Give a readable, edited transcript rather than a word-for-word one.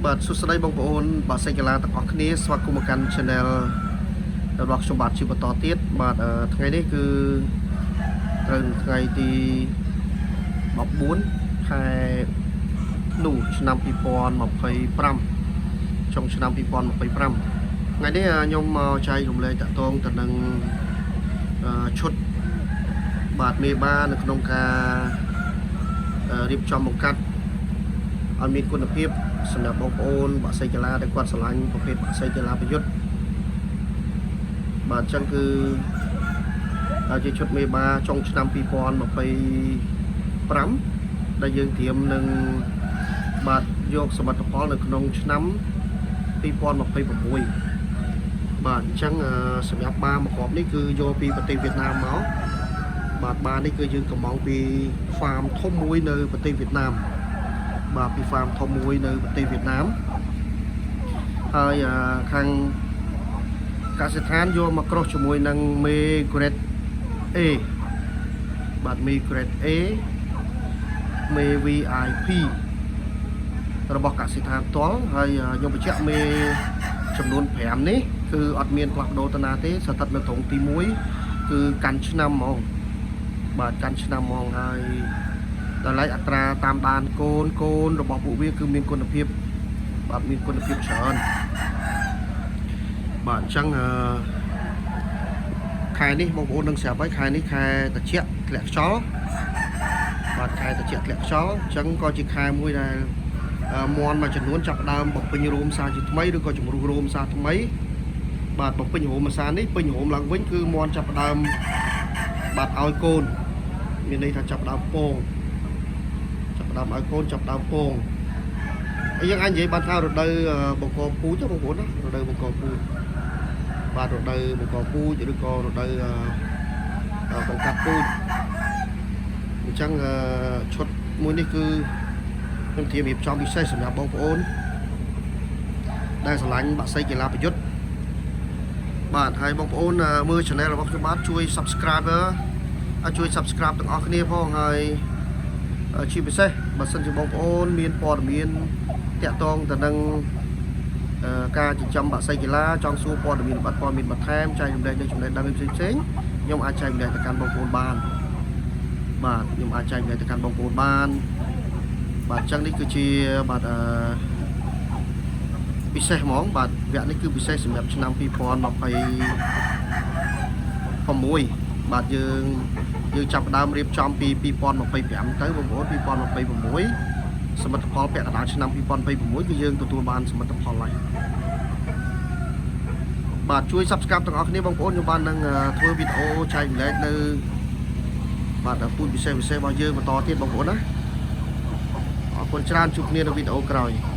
បាទសួស្តីបងប្អូនបាទសេចកីឡាទាំងអស់គ្នាស្វាគមន៍មកកាន់ Channel របស់ខ្ញុំបាទជាបន្តទៀតបាទអឺថ្ងៃនេះគឺត្រូវនឹងថ្ងៃទី14ខែធ្នូឆ្នាំ2025ចុងឆ្នាំ2025ថ្ងៃនេះខ្ញុំមកចែករំលែកតាក់ទងទៅនឹងអឺឈុតបាទមេបានៅក្នុងការអឺរៀបចំបង្កាត់ ឲ្យមានគុណភាពសម្រាប់បងប្អូនបក្សីកីឡាដែលគាត់ស្រឡាញ់ប្រភេទបក្សីកីឡាប្រយុទ្ធបាទអញ្ចឹងគឺជាឈុតមេបាចុងឆ្នាំ2025ដែលយើងត្រៀមនឹងបាទយកសមិទ្ធផលនៅក្នុងឆ្នាំ2026បាទអញ្ចឹងសម្រាប់បាមួយគ្រាប់នេះគឺយកពីប្រទេសវៀតណាមមកបាទបានេះគឺយើងកម្មង់ពី farm ធំមួយនៅប្រទេសវៀតណាម បាទពី farm ធំមួយនៅប្រទេសវៀតណាមហើយអឺខាងកសិដ្ឋានយកមក cross ជាមួយនឹងមេ grade A បាទមេ grade A មេ VIP របស់កសិដ្ឋានផ្ទាល់ហើយខ្ញុំបញ្ជាក់មេចំនួន5នេះគឺអត់មានផ្លាស់ប្ដូរទៅណាទេស្ថិតនៅត្រង់ទី1គឺកាន់ឆ្នាំហ្មងបាទកាន់ឆ្នាំហ្មងហើយ ដល់ឡែកអត្រាតាមដានកូនកូនរបស់ពួកវាគឺមានគុណភាពបាទមានគុណភាពច្រើនបាទអញ្ចឹងអឺខែនេះបងប្អូននឹងស្រាប់ហើយខែនេះខែត្រជាក់ធ្លាក់ខ្យល់បាទខែត្រជាក់ធ្លាក់ខ្យល់អញ្ចឹងក៏ជាខែមួយដែលមន់មួយចំនួនចាប់ផ្ដើមបំពេញរោមសាជាថ្មីឬក៏ជំរុះរោមសាថ្មីបាទបំពេញរោមសានេះពេញរោមឡើងវិញគឺមន់ចាប់ផ្ដើមបាទឲ្យកូនមានន័យថាចាប់ផ្ដើមពង ចាប់ផ្ដើមឲ្យកូនចាប់ដើមពងហើយយើងអាចនិយាយបានថារដូវបង្កពូជបងប្អូនណារដូវបង្កពូជបាទរដូវបង្កពូជឬក៏រដូវបង្កាត់ពូជអញ្ចឹងឈុតមួយនេះគឺខ្ញុំត្រៀមរៀបចំពិសេសសម្រាប់បងប្អូនដែលស្រឡាញ់បក្សីកីឡាប្រយុទ្ធបាទហើយបងប្អូនមើល channel របស់ខ្ញុំបាទជួយ Subscriber ជួយ Subscribe ទាំងអស់គ្នាផងហើយ ជាពិសេសបើសិនជាបងប្អូនមានព័ត៌មានតាក់ទងទៅនឹងការចិញ្ចឹមបក្សីកីឡាចង់សួរព័ត៌មានបាត់ព័ត៌មានបន្ថែមចែករំលែកនៅចំណេះដឹងផ្សេងផ្សេងខ្ញុំអាចចែករំលែកទៅកាន់បងប្អូនបានបាទខ្ញុំអាចចែករំលែកទៅកាន់បងប្អូនបានបាទអញ្ចឹងនេះគឺជាបាទអឺពិសេសហ្មងបាទវគ្គនេះគឺពិសេសសម្រាប់ឆ្នាំ2026បាទយើងយើងចាប់ផ្ដើមរៀបចំពី2025ទៅបងប្អូន2026សមិទ្ធផលពាក់កណ្ដាលឆ្នាំ2026គឺយើងទទួលបានសមិទ្ធផលហើយបាទជួយ Subscribe ទាំងអស់គ្នាបងប្អូនខ្ញុំបាននឹងធ្វើវីដេអូចែករំលែកនៅបាទពូជពិសេសពិសេសរបស់យើងបន្តទៀតបងប្អូនណាអរគុណច្រើនជួបគ្នានៅវីដេអូក្រោយ។